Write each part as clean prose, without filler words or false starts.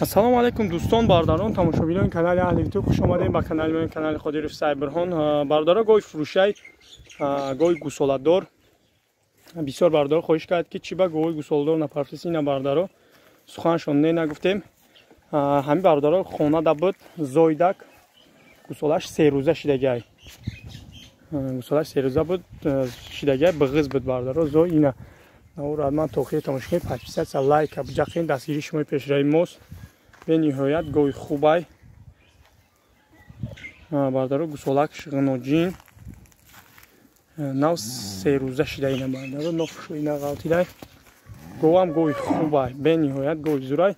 Ассалому алайкум дӯстон, бародарон, тамошобинони канали Аҳли Ютуб, хуш омадем ба канали мо, канали Қодиров Сайбирҳон. Бародаро, гоҳи фурӯшай, гоҳи гусоладор. Бисёр бародаро хоҳиш кард, ки чӣ ба гоҳи гусоладор напарфтеси. Ина бародаро, суханшон не нагуфтем. Ҳамин бародаро хонада буд, зойдак, гусолаш серӯза шидагай. Гусолаш серӯза буд, шидагай, бағиз буд бародаро. Зой ина. Ман то охири тамошо кунед, подписаться, лайк, буҷақин, дастгирии шумои пешраи мост. Бениҳоят гоҳи хубай бардаро, гусолак ғиноҷин нав серӯза шида. Ина бардаро, нофшу ина ғалтидай. Говам гоҳи хубай, бениҳоят гоҳи зурай.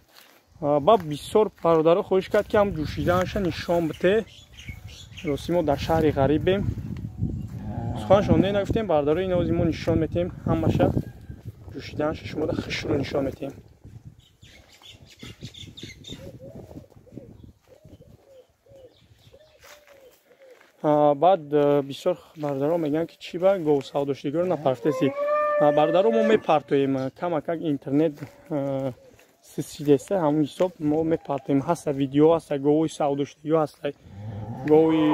Ба бисёр бародаро хоҳиш кард, ки ҳам ҷӯшиданаша нишон бите. Рости мо дар шаҳри ғарибем, суханшон не нагуфтем бардаро. Ина ози мо нишон метем ҳамаша, ҷӯшиданаша шумода хушрӯ нишон метем. Баъд бисёр бародаро мегӯянд, ки чӣ ба гов савдошидагиро напарфтеси. Бародаро, мо мепартоем, камакак интернет сисидеста, ҳамун ҳисоб мо мепартоем. Ҳаста видео, ҳаста говои савдошидагиҳо, ҳаста гови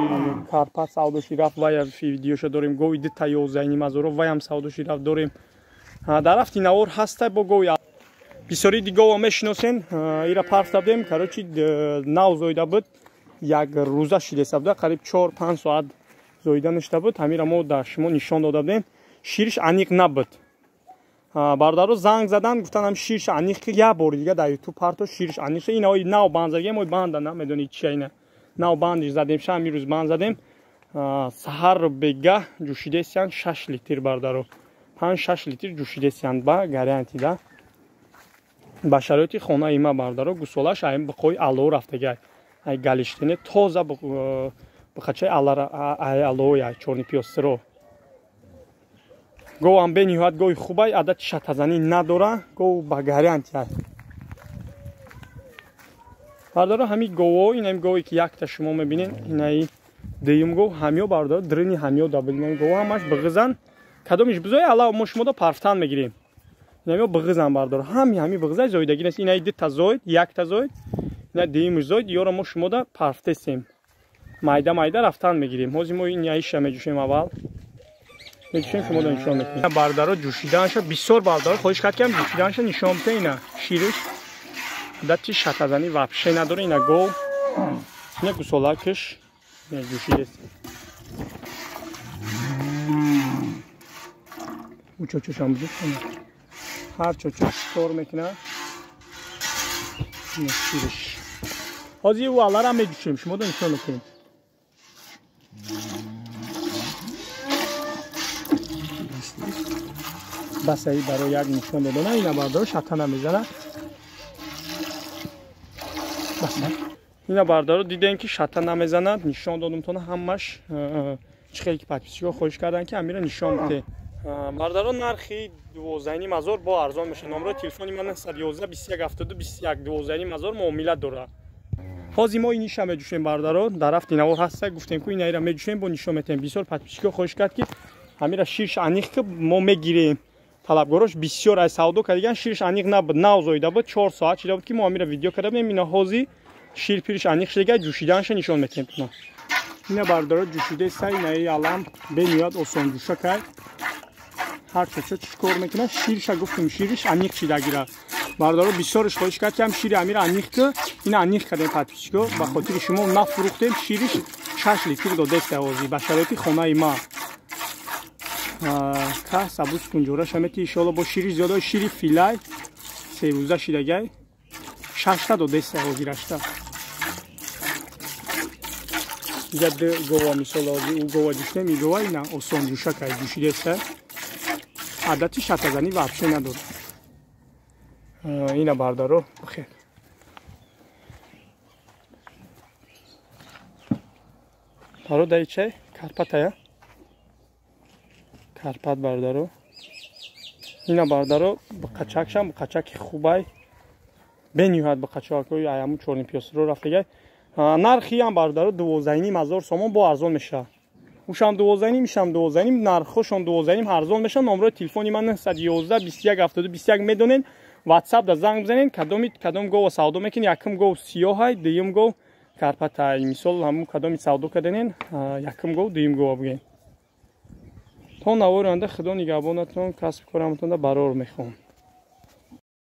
Карпат савдоши рафт, вая видеоша дорем, гови дута 11,5 ҳазоро, ваям савдоши рафт дорем. Дар рафти навор ҳаста бо гови бисёри дигова мешиносен, ира парфта будем. Короче, нав зоида буд, як рӯза шидеста буда, қариб 4-5 соат зоида ништа буд. Ҳамира мо дар шумо нишон дода будем, шириш аниқ набуд. Бародаро занг задан, гуфтан ҳам шириш аниқ ки, як бори дига дар ютуб парто, шириш аниқ. Ина нав банд задем, ой банда намедонӣ чия, ина нав бандиш задем, шам ирӯз банд задем. Саҳар бегаҳ ҷӯшидесиян 6 литр бардаро, 5-6 литр ҷӯшидесиян ба гарантия да, ба шароити хонаи ма бардаро. Гусолаш ай биқои алло рафтагай, ай галиштине тоза бихачаи аллои, ай чорни пиёзсиро. Говам бениҳоят гови хубай, адати шатазанӣ надора, гов ба гарантия бардаро. Ҳами гово, инами гове ки якта шумо мебинед, инаи дуюм гов, ҳамиё бардаро дрини ҳамиё дабуд. Инами гов ҳамаш бағизан, кадомиш бизои алла мо шумода парфтан мегирем. Инамиё бағизан бардаро, ҳами бағизай зоидагӣ нест. Инаи дута зоид, якта зоид, ина дуюмиш зоид, ёро мо шумода парфтесем, майда майда рафтан мегирем. Ҳозир мо инаиша меҷӯшем, аввал меҷӯшем, шумода нишон метем бардаро ҷӯшиданаша. Бисёр бардаро хоҳиш кард, ки ҳам ҷӯшиданаша нишон бите. Ина шириш адати шатазанӣ вообще надора. Ина гов, ина гусолакаш ҷӯшидест. У чочошам буд, ҳар чочош кор мекунад. Шириш ҳозир ӯ аллара меҷӯшем, шумода нишон метем. Басаи барои як нишон додана. Ина бардоро, шата намезана. Ина бардоро, дидем ки шата намезанад, нишон додумтона ҳамаш. Чӣ хеле ки подписчикҳо хоҳиш карданд, ки амира нишон бите. Бардаро, нархи 12,5 ҳазор, бо арзон мешавад. Номерои телефони ман 911 21 72 21. 12,5 ҳазор муомила дорад. Ҳозир мо иниша меҷӯшем бардаро, дар рафти навор ҳаста, гуфтем ку инаира меҷӯшем, бо нишон метем. Бисёр подписчикҳо хоҳиш кард, ки ҳамира шириш аниқ ки, мо мегирем. Талабгорош бисёр ай савдо кардаган, шириш аниқ набуд, нав зоида буд, 4 соат шида буд, ки мо ҳамира видео карда будем. Ина ҳозир шир пириш аниқ шидага, ҷӯшиданаша нишон метем. Ина бардаро, ҷӯшидеста. Инаи алам бениҳоят осон ҷӯша кард, ҳар чочо чӣ кор мекунад. Шириша гуфтем, шириш аниқ шидагира бардаро. Бисёрш хоҳиш кард, ки ҳам шири амира аниқ ки, ина аниқ кардем. Подписчико, ба хотири шумо нафурӯхтем. Шириш 6 литр додеста ҳозир ба шароити хонаи ма. Ка сабуз кунҷораша мети, иншоалло бо шири зиёда. Шири филай серӯза шидагай, шашта додеста ҳозирашта. Иҷа ду гова, мисол ҳозир ӯ гова ҷӯшидем, и гова ина осон ҷӯша кард, ҷӯшидеста, адати шатазанӣ вообще надорад. Ина бардаро, бихер. Баро, даи чай Карпатая, Карпат бардаро. Ина бардаро, биқачакшам биқачаки хубай, бениҳоят биқачакҳои аяму чорни пиёсро рафтагай. Нархиам бардаро 12,5 ҳазор сомон, бо арзон мешавад. Ушам 12,5, ишам 12,5, нархҳошон 12,5, арзон мешавад. Номерои телефони ман 911 21 72 21, медонед. WhatsApp да занг бизанед, кадоми кадом гова савдо мекунед. Якум гов сиёҳай, дуюм гов карпатай. Мисол, ҳамун кадоми савдо карденен, якум гов, дуюм гова бигӯед. То навори оянда, Худо нигаҳбонатон, касб кораматонда барор мехоҳам.